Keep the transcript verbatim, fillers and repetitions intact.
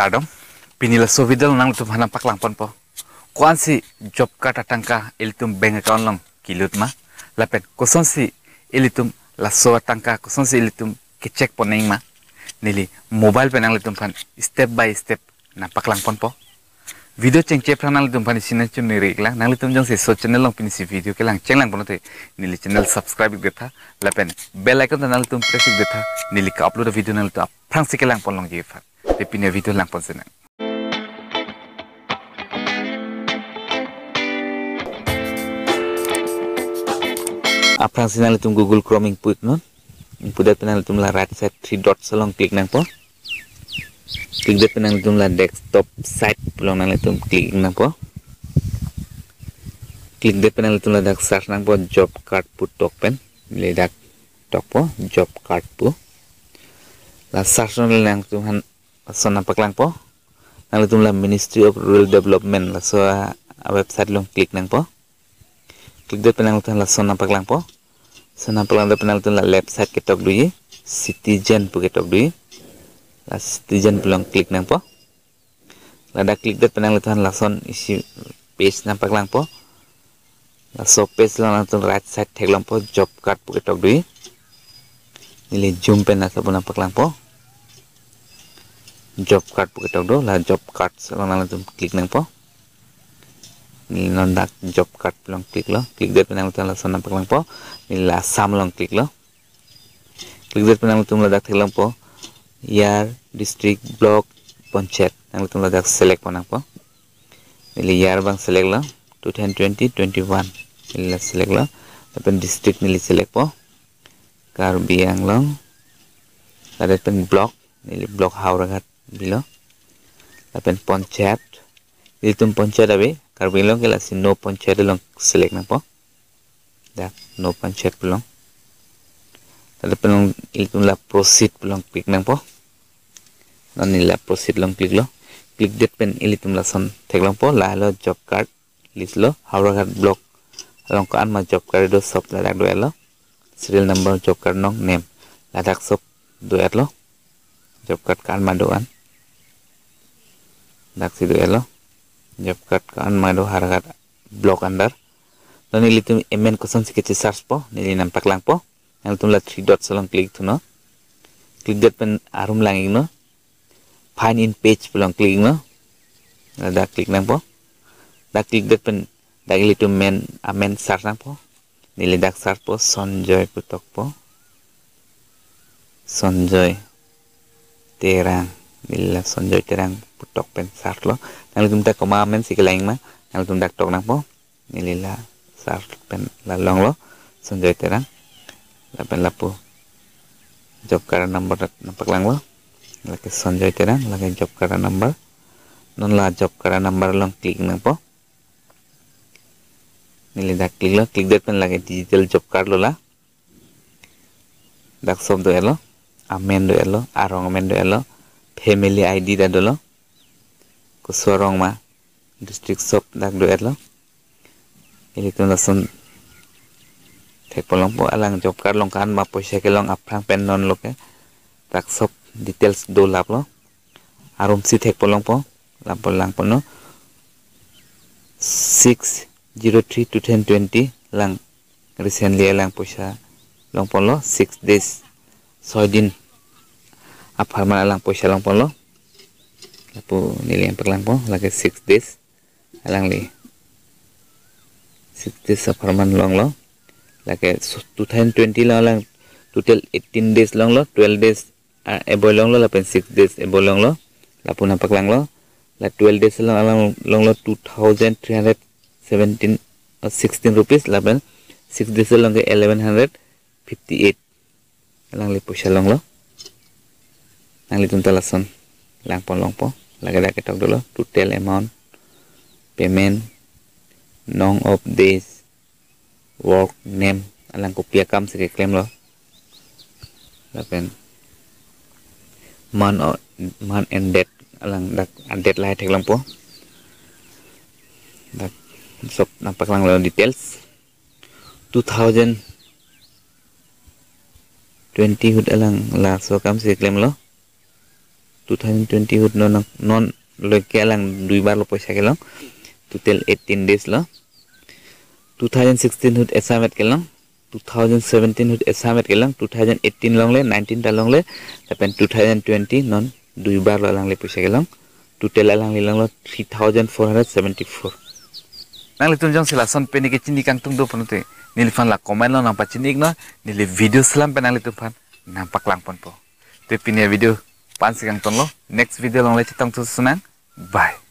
Kardom. Pini laso video nanglitum aphan nangpaklang ponpo, ko-ansi job card atangka ilitum bank account along kelut ma, lapen kosonsi ilitum laso atangka kosonsi ilitum ke-check pon nangji ma, neli mobile pen nanglitum aphan step by step nangpaklang ponpo. Video chengche aphrang nanglitum aphan isi nangchoningri iklang, nanglitum jongsi laso channel along pinisi video kelang chenglang pulote neli channel subscribe ik detha, lapen bell icon ta nanglitum press ik detha, neli ke-upload video nanglitum aphrangsi kelang pon longji aphan. Te pini avideo lang ponsi nang. Aphrangsi nanglitum Google Chrome ingpu iknon. Ingpudet pen nanglitum la right side three dots along click nangpo. Click det pen nanglitum la desktop site pu along nanglitum click nangpo. Click det pen nanglitum ladak search nangpo job card pu tok pen. Neli dak tokpo job card pu. La search nanglitum aphan lason nangpaklangpo. Nanglitum la Ministry of Rural Development laso a, a website along click nangpo. Click det pen nanglitum lason nangpaklangpo. Lason nangpaklang det pen nanglitum la left side ketok doji, citizen pu ketok doji. La citizen pu along click nangpo. Ladak click det pen nanglitum lason isi page nangpaklangpo. Laso page along nanglitum right side theklongpo job card pu ketok doji. Neli zoom pen laso pu nangpaklangpo. Job card pu ketok do, la job card along nanglitum click nangpo. Neli non dak job card along click lo. Click det pen nanglitum lason nangpaklangpo. Neli la Assam along click lo. Click det pen nanglitum ladak theklongpo year, district, block, panchayat. Nanglitum ladak select pon nangpo. Neli year abang select lo, two thousand twenty twenty-one. Neli la select lo. Lapen district neli select po Karbi Anglong. Lapen block, neli block Howraghat pilo. Lapen panchayat, ilitum panchayat ave, Karbi Anglong ke lasi no panchayat along select nangpo. Dak no panchayat pu along. Lapen ilitum la proceed pu along click nangpo. Non neli la proceed along click lo. Click det pen ilitum lason theklongpo, lahelo job card list lo, Howraghat block along ko-an ma job card do sob ladak do-etlo. Serial number, job card nong, name, ladak sob do-etlo. Job card ko-an ma do-an, daksi do-etlo. Job card ko-an ma do Howraghat block under. Non ilitum amen kosonsi keche-search po, neli nangpaklangpo. Nanglitum la three dots along click thunon. Click det pen arum lang iknon. Find in page pu along click iknon. Ladak click nangpo. Dak click det pen dak ilitum amen, amen search nangpo. Neli dak search po Sanjoy pu tokpo. Sanjoy Terang. Neli la Sanjoy Terang pu tok pen search lo. Nanglitum ta komat amensi kelang ma, nanglitum dak tok nangpo. Neli la search pen la longlo Sanjoy Terang. Lapen lapu job card number dak nangpaklanglo. Lake Sanjoy Terang, lake job card number. Non la job card number along click nangpo. Neli dak click lo, click det pen lake digital job card lo la. Dak sob do-etlo, amen do-etlo, arong amen do-etlo, family I D ta dolo, koson arong ma, district sob dak do-etlo. Ilitum lason thekpon longpo, alang job card along ko-an ma poisa kelong aphrang pen non lo ke. Dak sob details dolaplo. Arumsi thekpon longpo, lapu lang ponlo. Six zero three two thousand twenty lang, recently alang poisa long ponlo, six days, soi din apharman alang poisa long ponlo. Lapu neli nangpaklangpo, lake six days alangli, six days apharman longlo. Lake two thousand twenty lo, alang total eighteen days longlo, twelve days, ah, above longlo, lapen six days above longlo. Lapu nangpaklanglo. La twelve days along alang longlo two thousand three hundred seventeen, uh, sixteen rupees, lapen six days along ke eleven hundred fifty-eight alangli poisa longlo. Nanglitum ta lason lang pon longpo. Lake dak ketok dolo, total amount, payment, nong of days, work, name, alang kopi akam si keklemlo. Lapen month o-, month and date, alang dak date lahai theklongpo. Dak sob nangpaklanglo details. Two thousand twenty ahut alang laso akam si keklemlo. Two thousand twenty ahut non, non loike alang duibar lo poisa kelong. Total eighteen days lo. Two thousand sixteen ahut esa met kelong. Two thousand seventeen ahut esa met kelong. Two thousand eighteen longle, nineteen ta longle. Lapen two thousand twenty non duibar lo alangli poisa kelong. Total alangli longlo three thousand four hundred seventy-four. Nanglitum jongsi lason pen kechini kangtung do pulote neliphan la comment along nangpachini iknon, neli video selam pen nanglitum aphan nangpaklang ponpo. Te pini avideo pensi kangtonlo, next video along le chetongthu sunang. Bye.